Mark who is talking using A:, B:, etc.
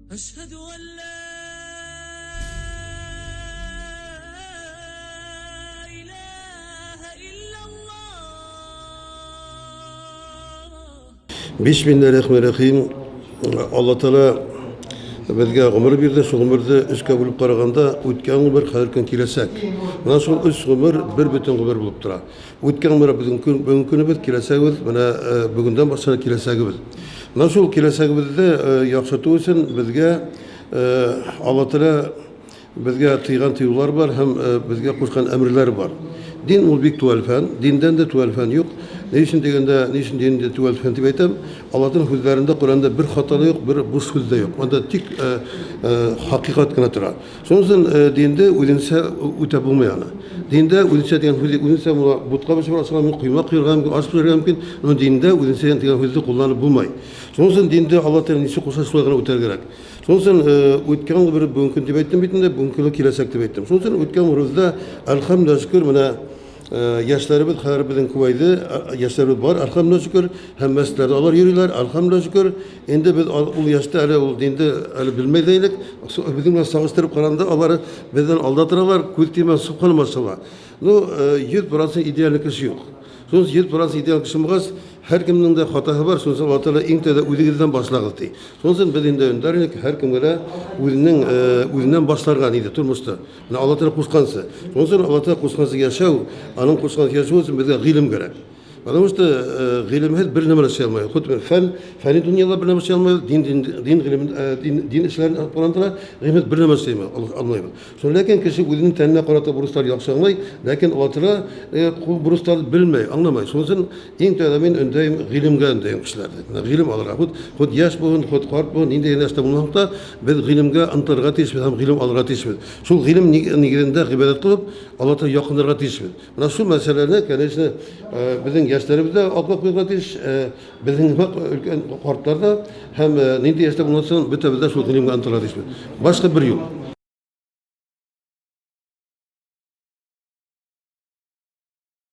A: أشهد أن لا إله إلا الله.
B: Бисмилләһир-рахманир-рахим. Алла Тәгалә безгә гомер бирде. Шул гомерне өчкә бүлеп караганда, үткән гомер, хәзер көн, киләчәк. Менә шул өч гомер бер бөтен гомер булып тора. Үткән гомер безнең көн, бүгенге көнебез, киләчәгебез, менә бүгендән башлана киләчәгебез. Менә шул киләчәгебезне яхшырту өчен безгә Алла Тәгалә безгә тыйган тыюлар бар һәм безгә кушкан әмерләр бар. Дин ул бик төгәл фән, диндән дә төгәл фән юк. Ни өчен дигәндә, ни өчен дин төгәл фән дип әйтәм? Аллаһның сүзләрендә, Коръәндә бер хата да юк, бер буш сүз дә юк. Анда тик хакыйкать кенә тора. Шуның өчен диндә үзенчә үтәп булмый аны. Диндә үзенчә дигән сүз, үзенчә була, бутка пешереп ашарга мөмкин, коймак куярга мөмкин, аш пешерергә мөмкин, но диндә үзенчә дигән сүзне кулланып булмый. Шуның өчен диндә Алла Тәгалә ничек кушса, шулай гына үтәргә кирәк. Шуның өчен үткән гомер бүгенге көн дип әйттем бит инде, бүгенге көн киләчәк дип әйттем. Шуның өчен үткән гомеребездә, әлхәмдүлилләһ шөкер, менә яшьләребез хәзер безнең күбәйде, яшьләребез бар, әлхәмдүлилләһ шөкер, һәм мәчетләрдә алар йөриләр, әлхәмдүлилләһ шөкер. Инде без ул яшьтә әле ул динде әле белмәй дә идек. Безнең белән чагыштырып караганда, алар бездән алда торалар, күз тимәс, субханалла, машалла. Ну, 100% идеальный кеше юк. Шуның 100% идеаль кеше булгач, һәркемнең дә хатасы бар, шуның өчен Алла Тәгалә иң тәүдә үзегездән башлагыз ди. Шуның өчен без инде өндәр идек, һәркемгә дә үзенең үзеннән башларга диде тормышта. Менә Алла Тәгалә кушканча. Шуның өчен Алла Тәгалә кушканча яшәү, аның кушканча яшәү өчен безгә гыйлем кирәк. Потому что гыйлемһез бер нәмә эшли алмый. Хоть фән, фәнни дөньяда бер нәмә эшли алмый, дин дин дин гыйлем дин, дин эшләрен алып караганда гыйлемһез бер нәмә эшли алмыйбыз. Шул ләкин кеше үзенең тәненә карата бурычлар яхшы аңлый, ләкин Алла Тәгалә күп бурычлар белмәй, аңламай. Шуның өчен иң тәүдә мин өндәйм, гыйлемгә өндәйм кешеләрне. Менә гыйлем алырга. Хоть, хоть яшь булсын, хоть карт булсын, нинди генә яшьтә булмасак та, без гыйлемгә омтылырга тиешбез һәм гыйлем алырга тиешбез. Шул гыйлем нигезендә гыйбадәт кылып, Алла Тәгалә якынларга тиешбез. Менә шул мәсьәләне, конечно, безнең яшьләребез дә аклап куярга тиеш, безнең өлкән картлар да һәм нинди яшьтә булмасын, бөтәбез дә шул гыйлемгә омтылырга тиешбез. Башка бер юл.